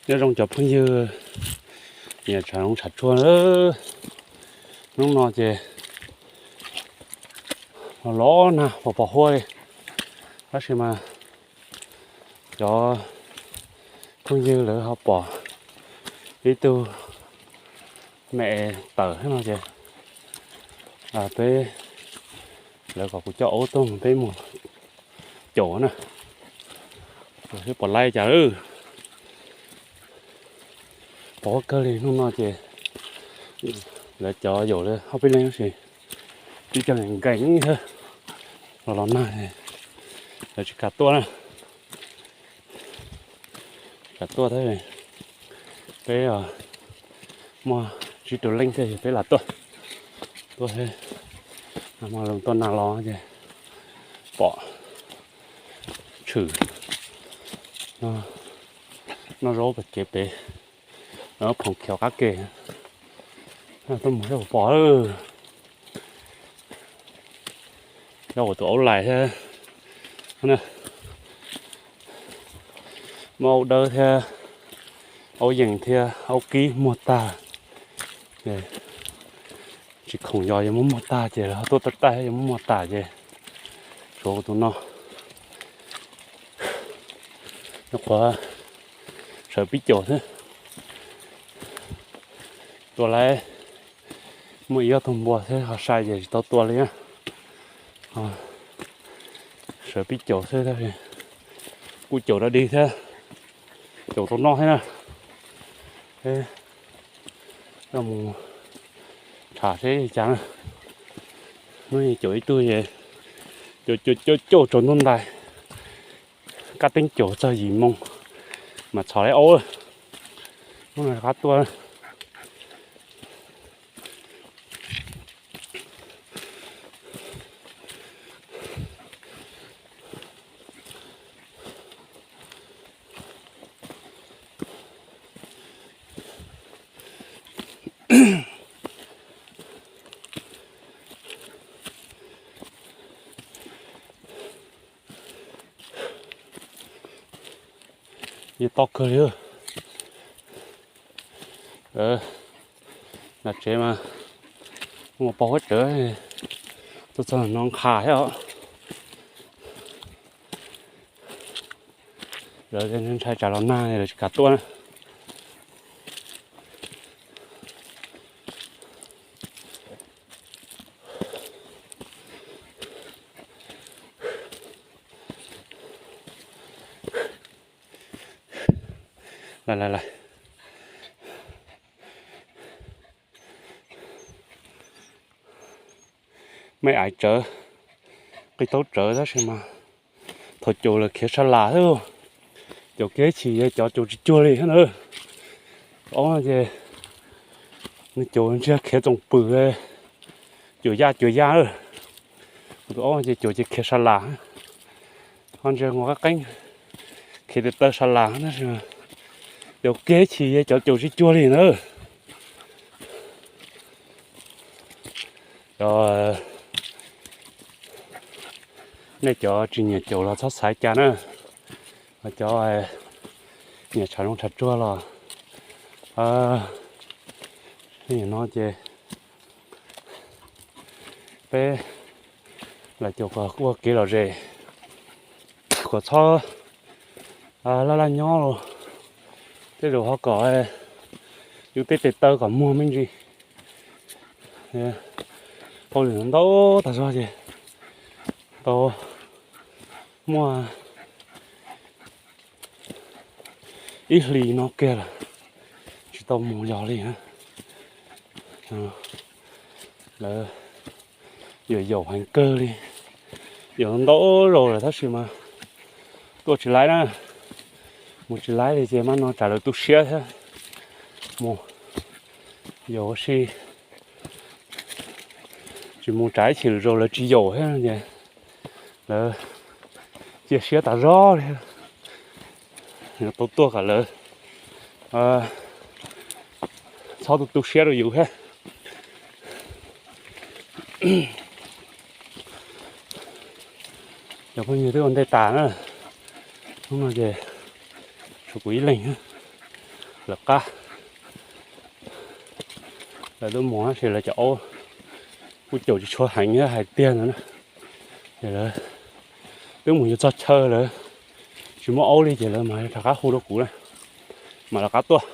Nyob zoo cov phooj ywg, nyiam tshav zoov tshav tsuag na. Hnub no ces los los nag pos pos huab li, tab sis mas cov phooj ywg lawv ho pom ib tug me tawm no ces peb, lawv kom kuv coj aub tuaj mus peb mus caum na. Pom laib cas lawm. Pom huab kawg li. Hnub no ces lawv cov yaum lawv ob peb leeg tab sis ib co nkees thiab, los los nag lawv tsis kam tuaj na. Tsis kam tuaj thiab, peb muaj tsib rau leej thiab peb lam tuaj. Tuaj thiab, hmo zoo tuaj nag los ces pom tshwm noj zaub pem kev pem, phoom khiav qab ke. Tuaj mus thiab pom, yog ua tus aub lais thiab, muaj aub dawb thiab, aub yees thiab, aub kib muag tag. Tsis khoom yog yuav muab muag tag ces lawv ho tuaj taij taij yuav muab muag tas ces tshuav tus no. Nyuam qhuav sawv pib caum xwb. Tua lawm, muaj ib ob tug npua thiab ho sai ces tsis tau tua li na. Sawv pib caum xwb tab sis kuj caum dog dig thiab, caum tau noj thiab na. Coj mus tham seb li cas na. Hnub no caum ib tug, caum caum caum caum tsaus ntuj ntais, kaj teeb caum txog yim moo mas txhos lawm aub. Hnub no rov qab tuaj. Yeej tob kawg li. Nram tsev mas ua pos huab tsawv, tuaj txog no nqhis thiab os. Lawv ntshai tsam los nag lawv tsis kam tuaj na. Lawv, lawv, lawv. Mej aiv tsawv, qis taub tsawv tab sis mas thaum caum lawm khiav sa las xwb. Caum kev chim ces cov caum tsis cuag li thiab na. Ob no ces nws caum ntsiag khiav txoom pwm, cuam yaj cuam yaj. Kuv tus aub ces caum ces khiav sa las, ho ntsiag ua qab qeeb, khiav taw taw sa las tab sis caum kev chim ces cov caum tsis cuag li na. Cov, nej cov tsis nyiam caum los txhob xav cas na, cov nyiam tshav zoov tshav tsuag los, no ces peb lam caum kom ua kev lom zem, kom txhob laj laj nyob los tej zaum ho kom yus tej tes taw kom muag me ntsis. Hauj lwm ntau tag zog ces tau muaj ib hlis no kiag lawm tsis tau mus yos li. Lawv yaum yaum heev kawg li, yaum ntau zaus lawm tab sis mas tuaj tsis laib na. Mus tsis laib li ces mas no tsam lawv tu siab thiab. Mus yaum ua si, tsis mus tsam ib chim lwm zaus lawv tsis yaum thiab ces lawv cia siab tas zog li. Tau tuaj kom lawv txhob tu tu siab rau yus thiab. Cov phooj ywg twb ua ntej tas na, hnub no ces tshuav kuv ib leeg. Lawv qab, lawv twb mus tab sis lawv cov aub kuj caum tsis tshua heev thiab hais tiag ntawd na. Es lawv twb mus yuav txog chaw lawv tsis muaj aub li ces lawv mas rov qab hu rau kuv na, mas lawv qab tuaj.